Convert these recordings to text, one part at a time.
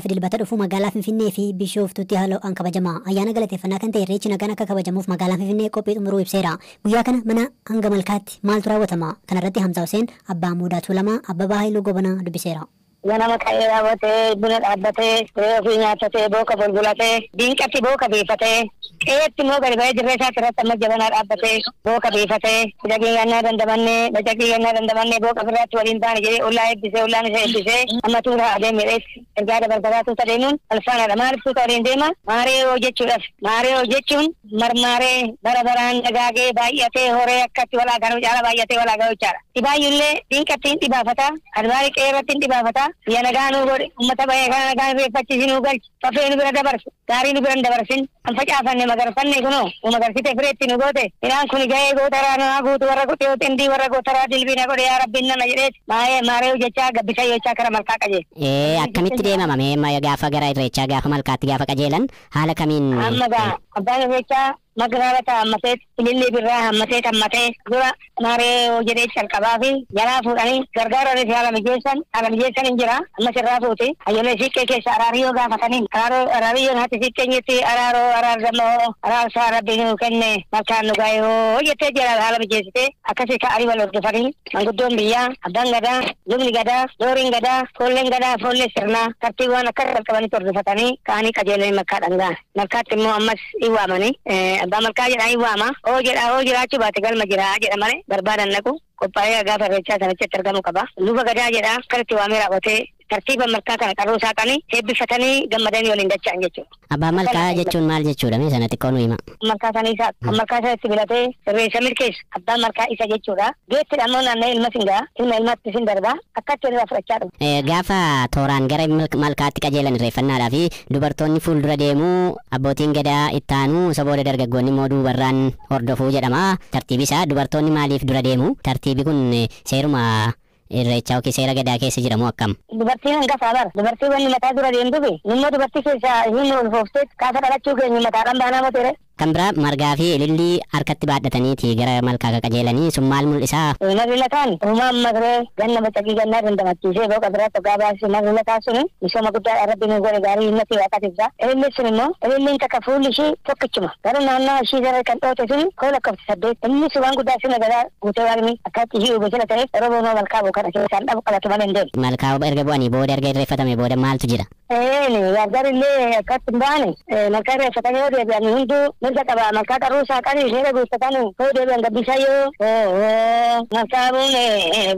Fi Dilbata dhufu magaalaa Finfinnee fi Bishooftuutti haala ho'aan kabajama. Ayyaana galateeffannaa kan ta'e Irreechi nagaan akka kabajamuuf magaalaan Finfinnee qophii xumuruu ibseera. Guyyaa kana mana hanga malkaatti maaltu raawwatama? Kanarratti Hamzaa Hussein, Abbaa Muudaa Tuulamaa, Abbabaa Haayiluu Gobanaa dubbiseera. Ganama ka'ee raawwatee, buna dhaabbatee, siree ofii nyaattatee, booka bulbulatee, diinqatti booka biifatee, qe'eetti immoo gadi ba'ee dirree isaatti irratti ammas jabanaa dhaabbatee, booka biifatee, bacaqii gannaa dandamannee, bacaqii gannaa dandamannee, booka ofirraatti waliin baane jedhee ollaa eebbisee, ollaan isa eebbisee, amma tuuta adeeme jedhee ergaa dabarfataa tuuta deemuun alfaanaadha. Maaliif tuuta waliin deema? Maaree hoo jechuudhaaf. Maaree hoo jechuun marmaaree bara baraan dagaagee baay'atee horee akkatti walaa ganuu caala baay'atee walaa ga'uu jechaadha. Dhibaayyullee diinqatti hin dhibaafata, adbaarii qe'ee irratti hin dhibaafata. Biyya nagaa nuu godhe, uummata ba'ee kana nagaan irreeffachiisi nuu galchi, fafee nu bira dabarsu, gaarii nu bira hin dabarsin, kan facaafanne magarfanne kunoo, nu magarsite fireetti nu goote, midhaan kun ga'ee gootaraa nu haa guutu, warra qotee xindii warra gootaraa dilbii na godhe yaa rabbiin nana jedheet maayee maaree hojjechaa gabbisa jechaa kara malkaa qajeele. Akkamitti deemama mee gaafa gara irreechaa gaafa malkaatti gaafa qajeelan haala kamiin? Amma gaa abbaan irreechaa magaalaa hammatee ilillee birraa hammatee hammatee dura maaree hoo jedhee calqabaa fi jalaa fuudhanii gargaaroonis haala mijeessan haala mijeessan hin jira ammas irraa fuuti hayyolee siiqqee keessa araariyyoo gaafatanii araariyyoon hati siiqqee jetti araaroo araar dammoo araarsaa rabbi nuu kenne malkaan nu ga'e hoo jettee jira haala mijeessite akkasii ka'anii wal hordofanii manguddoon biyyaa abbaan gadaa lubni gadaa dooriin gadaa foolleen gadaa foollee sirnaa tartiibaan akka calqabanitti hordofatanii ka'anii qajeelanii malkaa dhangaa malkaatti immoo ammas hin waamanii abbaa malkaa jedhaa hin waama hoo jedha hoo jiraachuu baate galma jira jedha malee barbaadan naqu qophaa'ee gaafa irreechaa sanitti argamu qaba. Luba gadaa jedha akkanatti waamee raawwatee tartiiba malkaa kana qarruu saaqanii eebbifatanii gammadanii waliin dacha'an jechuudha. Abbaa malkaa jechuun maal jechuudha mee sana xiqqoo nu hima. Malkaa sanii isaa malkaa sanatti filatee irreessa milkeessu abbaan malkaa isa jechuudha. Geetti ammoo naanna'ee ilma sin ga'a ilma ilmatti sin darba akkatti walirraa fudhachaa dhufu. Gaafa tooraan gara malkaatti qajeelan irreeffannaadhaa fi dubartoonni fuuldura deemuu abbootiin gadaa ittaanuu isa booda dargaggoonni immoo duubarraan hordofuu jedhama. Tartiibi isaa dubartoonni maaliif dura deemu? Tartiibi kun seeruma irreechaa yookiin seera gadaa keessa jiramu akkam? Dubartiin hangafaa bara. Dubartii wanni mataa dura deemtufi immoo dubartii keessa hin ulfooftee gaafa dhalachuu keenya mataadhaan baanaa motere. Kan biraa margaa fi ilillii harkatti baadhataniiti gara malkaa qajeelanii sun maal mul'isaa? Marri lataan uumaan marree ganna bacaqii gannaa dandamachiisee booqa biraatti hoggaa baasise marri lataa suni misooma guddaa rabbi nu godhe gaarii himmati waaqaati ibsa. Ililli sun immoo ililliin takka fuulli ishii tokkichuma garuu naannoo ishii gara kan dhoote suni koo lakkoofsi 8 inni sun waan guddaa sirna gadaa guutee waaqni akkatti ishii uume sila ta'eef yeroo boonoo malkaa bu'u kana keessaan dhabu qabatu malee hin deemu. Malkaa erga bu'anii booda erga irreeffatame booda maaltu jira? Gargar illee akkatti hin baane malkaa irreeffatanii yoo deebi'an hunduu mirga qaba malkaa qarruu saaqanii seera guuttatanii yoo deebi'an gabbisayyoo malkaa buune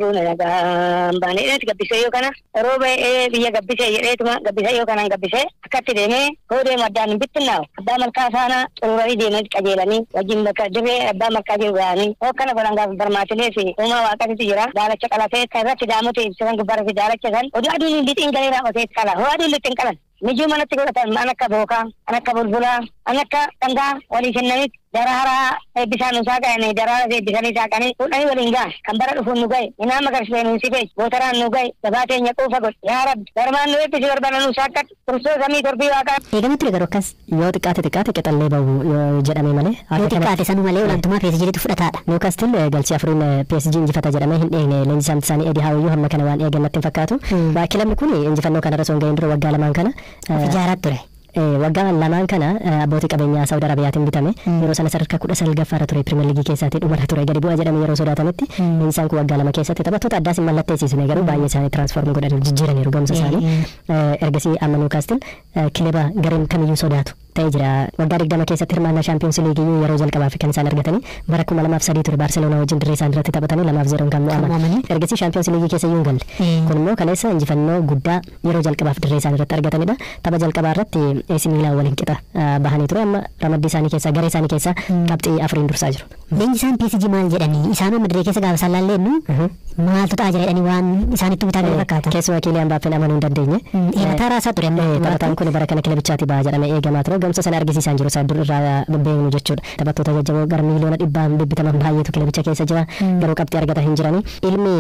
buune nagaan baane jedheeti gabbisayyoo kana yeroo ba'ee biyya gabbisee jedheetuma gabbisayyoo kanaan gabbisee akkatti deemee yoo deemu addaan hin bittinnaa'u abbaa malkaa faana xururanii deemanii qajeelanii wajjin bakka dirree abbaa malkaa jiru ga'anii hoo kana godhan gaafa barmaatilee fi uumaa waaqatitu jira daalacha qalatee kan irratti daamutu ibsisan gubbaarratti daalacha san oduu aduun hin lixiin galee raawwatee qala hoo aduun lixin qalan mijuu manatti godhatan an akka bookaa an akka bulbulaa an akka dhangaa walii kennanitti daraaraa eebbisaan nu saaqanii daraaraa eebbisanii saaqanii fuudhanii waliin ga'an kan bara dhufuun nu ga'e minaan magarsee nu sifee gootaraan nu ga'e gabaa teenya quufa godhe yaa rabbi barmaan nu eebbisi barbaada nu saaqadhu Kiristoos samii torbii waaqaa. Eegamee ture garuu akkas. Yoo xiqqaate xiqqaate qexallee bahu yoo jedhame malee. Yoo xiqqaate sanu malee olaantummaa PSG fudhataadha. Newcastle galchii 4 PSG injifata jedhamee hin dheegne leenjisaan isaanii Eddie Howe iyyuu hamma kana waan eegan natti hin fakkaatu. Kilabni kun injifannoo kanarra osoo hin gahin dura waggaa lamaan kana. Of ijaaraa ture. Waggaa lamaan kana abbootii qabeenyaa Saawud Arabiyaatiin bitame yeroo sana sadarkaa 19ffaarra ture Pirimeer Liigii keessaatii dhumarra ture gadi bu'aa jedhame yeroo sodaatametti leenjisaan kun waggaa 2 keessatti taphattoota addaas hin mallatteessisne garuu baay'ee isaanii tiraansfoorm godhaniiru jijjiiraniiru ga'umsa isaanii ergasii amma Newcastle kilaba gareen kamiyyuu sodaatu ta'ee jira. Waggaa 20 keessatti hirmaannaa Shaampiyoons Liigii yeroo jalqabaaf kan isaan argatanii bara 2003 ture Baarseloonaa wajjin dirree isaan irratti taphatanii 2-0 kan mo'aman. Ergasii Shaampiyoons Liigii keessa iyyuu hin galle. Kun immoo kaleessa injifannoo guddaa yeroo jalqabaaf dirree isaan irratti argatanidha. Tapha jalqabaa irratti AC Milan waliin qixa bahanii ture amma ramaddii isaanii keessaa garee isaanii keessaa qabxii 4 dursaa jiru. Leenjisaan PSG maal jedhanii isaan amma dirree keessa gaafa isaan laallennu maaltu ta'aa jira jedhanii waan isaanitti bitaa galee fakkaata. Keessumaa Kylian Mbappeen amanuu hin dandeenye. Mataa raasaa ture amma. Taphataan kun bara kana kilabichaatti ba'a jedhamee eegamaa ture. Ga'umsa sana argisiisaan jiru isaa dur irraa beeknu jechuudha. Taphattoota jajjaboo gara miliyoona 100 bibbitaman baay'eetu kilabicha keessa jira. Garuu qabxii argata hin jirani. Ilmi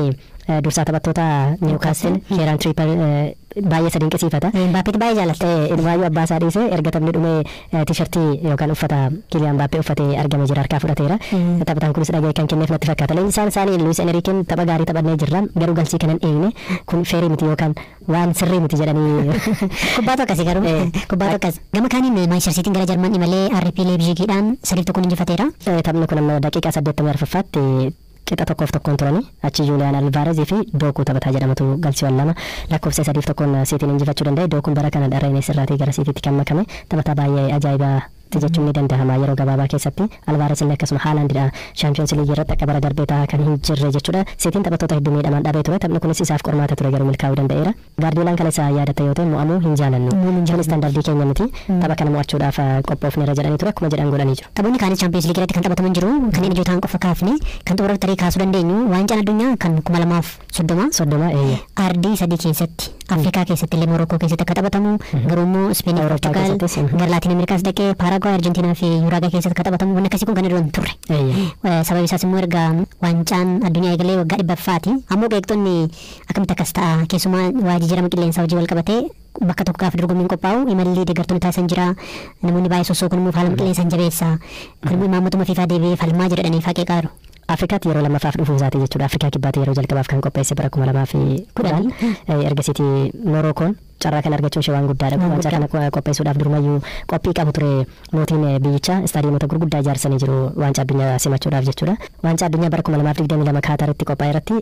Dursaa taphattoota Newcastle Kieran Trippier baay'ee isa dinqisiifata. Mbaappeetti baay'ee jaallata. Ilmaayyuu abbaa isaa dhiisee erga taphni dhumee tiishartii yookaan uffata Kylian Mbappé uffatee argame jira, harkaa fudhateera. Taphataan kunis dhaga'ee kan kenneef natti fakkaata. Leenjisaan isaanii Luis Enriqueen tapha gaarii taphannee jirra, garuu galchii kanan eegne kun fair miti yookaan waan sirrii miti jedhanii. Kubbaatu akkasii garuu. Kubbaatu akkas. Gama kaaniin Manchester Cityin gara Jarman imalee RB Leipzigiidhaan 3-1 injifateera. Taphni kun amma daqiiqaa 84ffaatti qixa 1-1 turanii, achi Julian Alvarez fi Dookuu taphataa jedhamatu galchiiwwan lama lakkoofsa 3-1 Siitiin injifachuu danda'e. Dookuun bara kana dharreen sirraatii gara Siitiitti kan makame taphataa baay'ee ajaa'ibaa jechuun ni danda'ama yeroo gabaabaa keessatti. Alvarez illee akkasuma Haalaandidha. Champions League irratti akka bara darbee taa'aa kan hin jirre jechuudha. Siitiin taphattoota hedduu miidhaman dhabee ture. Taphni kunis isaaf qormaata ture, garuu milkaa'uu danda'eera. Gaardiyoolaan kan isaa yaadata yoo ta'e, mo'amuu hin jaalannu. Kun istaandardii keenya miti. Tapha kana mo'achuudhaaf qophoofneera jedhanii ture, akkuma jedhan godhanii jiru. Taphoonni kaanis Champions League irratti kan taphataman jiru. Kanneen ijoo ta'an qofa kaafne, kan xumura tarii kaasuu dandeenyu waancaan addunyaa kan 2030 30, eeyyee. Ardii sadii keessatti, Afrikaa keessatti illee Morookoo keessatti akka taphatamu, garuu immoo Ispeenii fi Awurooppaa Portugaal keessattis, gara Laatiin Ameerikaas dhaqee Paaraagwaay, Arjentiinaa fi Yuraagaa keessatti akka taphatamu, wanni akkasii kun kan irra hin turre. Sababi isaas immoo erga waancaan addunyaa eegalee waggaa 100ffaati. Ammoo qeeqxonni akkamitti akkas ta'a, keessumaa waa jijjiirama qilleensaa hojii wal qabatee bakka tokko gaafa dorgommiin qophaa'u imalli deeggartoonni taasisan jira. Namoonni baay'ee sossoo, kun immoo faalama qilleensaan jabeessa. Kun immoo imaammatuma FIFA deebi'ee falmaa jira jedhanii faa qeeqaa jiru. Afrikaatti yeroo lammaffaaf dhufuu isaati jechuudha. Afrikaa kibbaatti yeroo jalqabaaf kan qopheesse bara 2010. Ergasiiti Morookoon carraa kan argachuun ishee waan guddaadha. Waancaa kana qopheessuudhaaf durumayyuu qophii qabu ture mootiin biyyichaa, istaadiyoomota gurguddaa ijaarsanii jiru waancaa addunyaa simachuudhaaf jechuudha. Waancaa addunyaa bara 2022 Kaataaritti qophaa'e irratti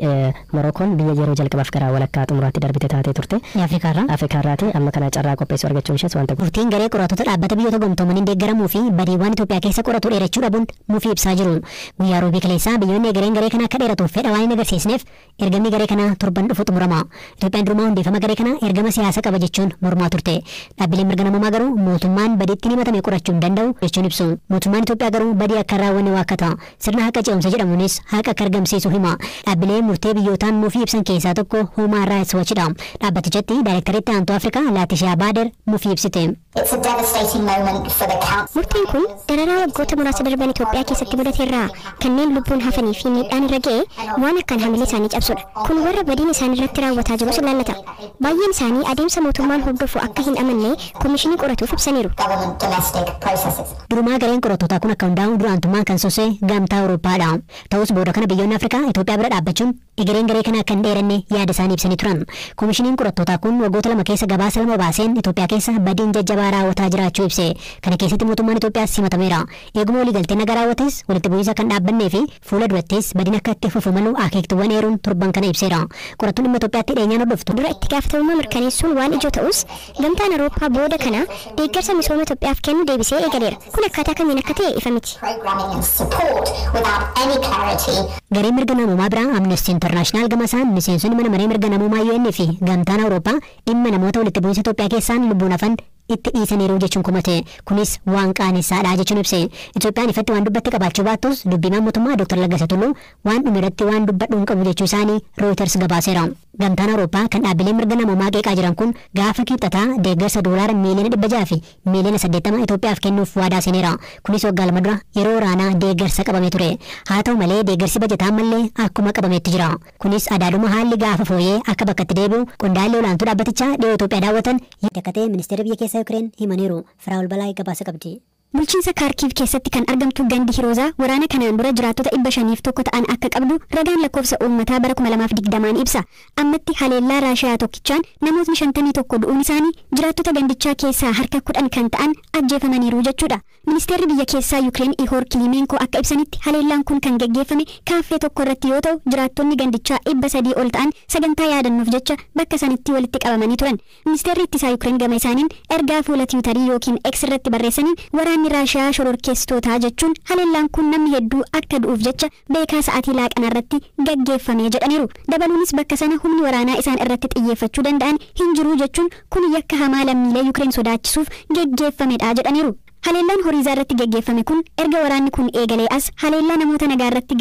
Morookoon biyya yeroo jalqabaaf gara walakkaa xumuraatti darbite taatee turte. Afrikaarraa. Afrikaarraati amma kana carraa qopheessuu argachuun ishees wanta Murtiin garee qorattoota dhaabbata biyyoota gamtoomaniin deeggaramuu fi badiiwwan Itoophiyaa keessa qoratu dheerachuu dhabuun mufii ibsaa jiru. Guyyaa roobii kaleessaa biyyoonni egereen garee kana akka dheeratuuf fedha waan hin agarsiisneef ergamni garee kanaa torban dhufu xumurama. Itoophiyaan durumaa hundeeffama garee kanaa ergama siyaasa qaba jechuun mormaa turte. Dhaabbileen mirga namummaa garuu mootummaan badiitti himatame qorachuu hin danda'u jechuun ibsu. Mootummaan Itoophiyaa garuu badii akka hin raawwanne waakkata. Sirna haqa ce'umsa jedhamuunis haqa akka argamsiisu hima. Dhaabbileen murtee biyyootaan mufii ibsan keessaa tokko Human Rights Watchidha. Dhaabbatichatti daayirektaritti aantuu Afrikaa Laatishaa Baader mufii ibsite. It's a devastating moment for the council. Murteen kun dararaa waggoota muraasa darban Itoophiyaa keessatti mudate irraa kanneen lubbuun hafanii fi miidhaan irra ga'e waan akkaan hamilee isaanii cabsudha. Kun warra badiin isaan irratti raawwataa jirus ilaallata. Baay'een isaanii adeemsa mootummaan hordofu akka hin amanne koomishinii qoratuuf ibsaniiru. Government domestic processes. Durumaa gareen qorattootaa kun akka hundaa'u duraantummaan kan sosee gamtaa Awurooppaadha. Ta'us booda kana biyyoonni Afrikaa Itoophiyaa bira dhaabbachuun egereen garee kana akka hin dheeranne yaada isaanii ibsanii turan. Koomishiniin qorattootaa kun waggoota 2 keessa gabaasa lama baaseen Itoophiyaa keessa badiin jajjabaa raawwataa jiraachuu ibse. Kana keessatti mootummaan Itoophiyaas himatameera. Eeguma waliigaltee nagaa raawwates walitti bu'iinsa kan dhaabbannee fi fuula durattis badiin akka itti fufu malu akeektuuwwan eeruun torban kana ibseera. Qorattuun dhimma Itoophiyaatti dhiyeenyaan hordoftu. Dura itti gaafatamummaa mirkaneessuun waan ijoo ta'us, gamtaan Awurooppaa booda kana deeggarsa misooma Itoophiyaaf kennu deebisee eegaleera. Kun akkaataa kamiin akka ta'e ifa miti. Programming and support without any clarity. Gareen mirga namoomaa biraa Amnesty International gama isaan miseensonni mana maree mirga namoomaa UN fi gamtaan Awurooppaa dhimma namoota walitti bu'iinsa Itoophiyaa keessaan lubbuun hafan itti dhiisaniiru jechuun komate. Kunis waan qaanessaadha jechuun ibse. Itoophiyaan ifatti waan dubbatte qabaachuu baattus, dubbimaan mootummaa Dr. Laggasa Tulluu waan dhume irratti waan dubbadhu hin qabu jechuu isaanii Reuters gabaaseera. Gamtaan Awurooppaa kan dhaabbilee mirga namoomaa qeeqaa jiran kun gaafa kibxataa deeggarsa doolaara miiliyoona 600 fi miiliyoona 80 Itoophiyaaf kennuuf waadaa seeneera. Kunis waggaa 2 dura yeroo waraanaa deeggarsa qabame ture. Haa ta'u malee deeggarsi bajataa ammallee akkuma qabametti jira. Kunis adaaduma haalli gaafa fooyyee akka bakkatti deebi'u qondaalli olaantuu dhaabbatichaa dhiyoo Itoophiyaa daawwatan akka ta'e ministeera biyya keessaa Yukireen himaniiru. Firaa'ol Balaa gabaasa qabdi. Bulchiinsa Kaarkiiv keessatti kan argamtu gandi Hiroozaa waraana kanaan dura jiraattota 501 ta'an akka qabdu ragaan lakkoofsa uummataa bara 2020 ibsa. Ammatti haleellaa Raashiyaa tokkichaan namootni 51 du'uun isaanii jiraattota gandichaa keessaa harka 10 kan ta'an ajjeefamaniiru jechuudha. Ministeerri biyya keessaa Yukireen Ihoor Kilimenko akka ibsanitti, haleellaan kun kan gaggeeffame kaaffee tokko irratti yoo ta'u, jiraattonni gandichaa 300 ol ta'an sagantaa yaadannoof jecha bakka sanitti walitti qabamanii turan. Ministeerri ittisaa Yukireen gama isaaniin ergaa fuula Tiwiitarii yookiin X irratti barreessaniin, waraanni Raashiyaa shororkeessitootaa jechuun haleellaan kun namni hedduu akka du'uuf jecha beekaa sa'aatii laaqanaa irratti gaggeeffame jedhaniiru. Dabaluunis bakka sana humni waraanaa isaan irratti xiyyeeffachuu danda'an hin jiru jechuun, kun yakka hamaa lammiilee Yukireen sodaachisuuf gaggeeffamedha jedhaniiru. Haleellaan Horiizaa irratti gaggeeffame kun erga waraanni kun eegalee as haleellaa namoota nagaa irratti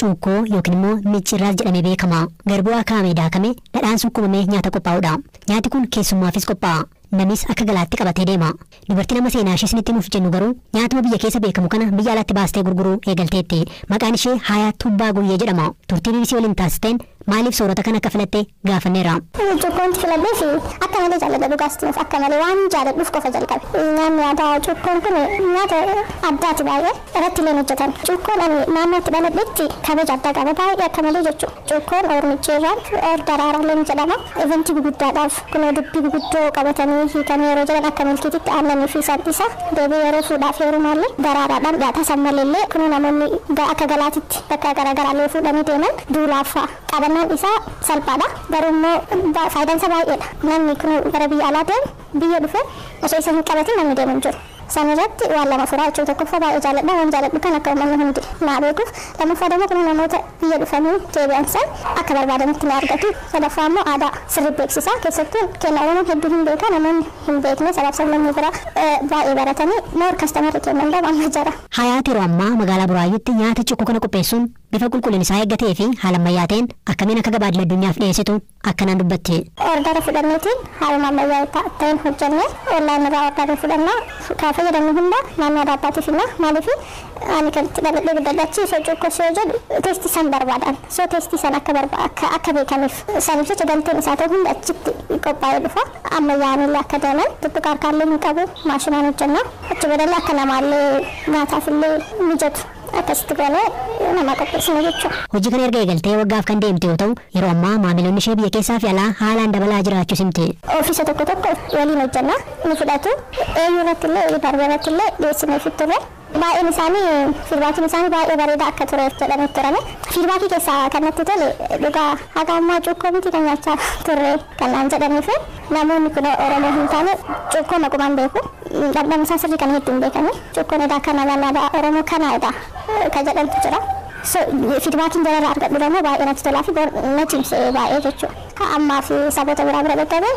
Cuukkoo yookiin immoo miccirraas jedhamee beekama. Garbuu akaa'amee daakamee dhadhaan sukkumamee nyaata qophaa'udha. Nyaati kun keessummaafis qophaa'a. Namis akka galaatti qabatee deema. Dubartiin amma seenaa ishee isinitti himuuf jennu garuu nyaatuma biyya keessa beekamu kana biyya alaatti baastee gurguruu eegalteetti. Maqaan ishee Hayaa Tubbaa Guyyee jedhama. Turtii BBC waliin taasisteen Maaliif soorata kana akka filatte gaafanneera. Cukkoon filadhee fi akka malee jaalladha dhugaas akka malee waan jaalladhuuf qofa jalqabe. Nyaanni aadaa cukkoon kun nyaata addaati baay'ee irratti illee hojjetan. Cukkoon ani naannoo itti dhaladhetti kabaja addaa qaba baay'ee akka malee jechuudha. Cukkoon oormicheerraan oor daraaraalee ni jedhama. Eventii guguddaadhaaf kun dubbii guguddoo qabatanii hiikanii yeroo jedhan akka milkiititti aannanii fi isaan isa deebii yeroo fuudhaaf heerumaallee daraaraadhaan dhiyaata. San maleellee kun namoonni akka galaatitti bakka garaagaraallee fuudhanii deeman duulaaf qabannaan isaa salphaadha. Garuu immoo faayidaan isaa baay'eedha. Namni kun gara biyya alaa deemu biyya dhufe osoo isa hin qabatin namni deemu hin jiru. San irratti waan lama furaa jechuudha. Tokkoffaa baay'ee jaalladha. Waan jaalladhu kan akka uummanni hundi naa beekuuf. Lammaffaa immoo kun namoota biyya dhufanii deebi'an san akka barbaadanitti ni argatu. Sadaffaa immoo aadaa sirrii beeksisa. Keessattuu kenna Oromoon hedduu hin beeka namoonni hin beekne sabaaf sablammii bira baay'ee baratanii moor kastamarri kennan dha amma jara. Hayaat yeroo ammaa magaalaa Buraayyuutti nyaata cukkoo kana qopheessuun bifa qulqullina isaa eeggatee fi haala ammayyaa ta'een akkamiin akka gabaa idil addunyaaf dhiyeessitu akkanaan dubbatti. Ordara fudhanneetiin haaluma ammayyaa ta'een hojjennee onlaayinii irraa ordara fudhannaa kan fayyadamnu hunda naannoo adda finna maaliif ani kan itti dhaladhee guddadhachi osoo cuukkoo yoo jedhu teestii san barbaadan soo teestii san akka akka beekaniif saniif jecha galteen isaa ta'u hunda achitti qophaa'ee dhufa ammayyaanillee akka deeman tuttuqa harkaallee hin qabu maashinaan hojjenna achi boodallee akka namaallee nyaataafillee mijatu akkasitti goonee nama qopheessina jechuudha. Hojii kana erga eegaltee waggaaf kan deemte yoo ta'u yeroo ammaa maamiloonni ishee biyya keessaa fi alaa haalaan dabalaa jiraachuu simte. Ofiisa tokko tokko waliin hojjenna ni fudhatu eenyu irratti illee darbee irratti illee dhiyeessinee turre. Baay'een isaanii fiidbaakiin isaanii baay'ee bareedaa akka ture jedhanii turani. Fiidbaakii keessaa kan natti tole dhugaa haga ammaa cuukkoo miti kan nyaachaa turre kan naan jedhanii fi namoonni kun Oromoo hin taane cuukkoo maqumaan beeku. Dhandhamni isaa sirrii kan hedduu hin beekani. Cuukkoon edaa kana naannoo Oromoo kana edaa kan jedhantu jira. So fiidbaakiin jalarraa argadhu immoo baay'ee natti tolaa fi na cimsee baay'ee jechuudha. Ammaa fi saboota biraa bira dhaqqabe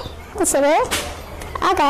siree aga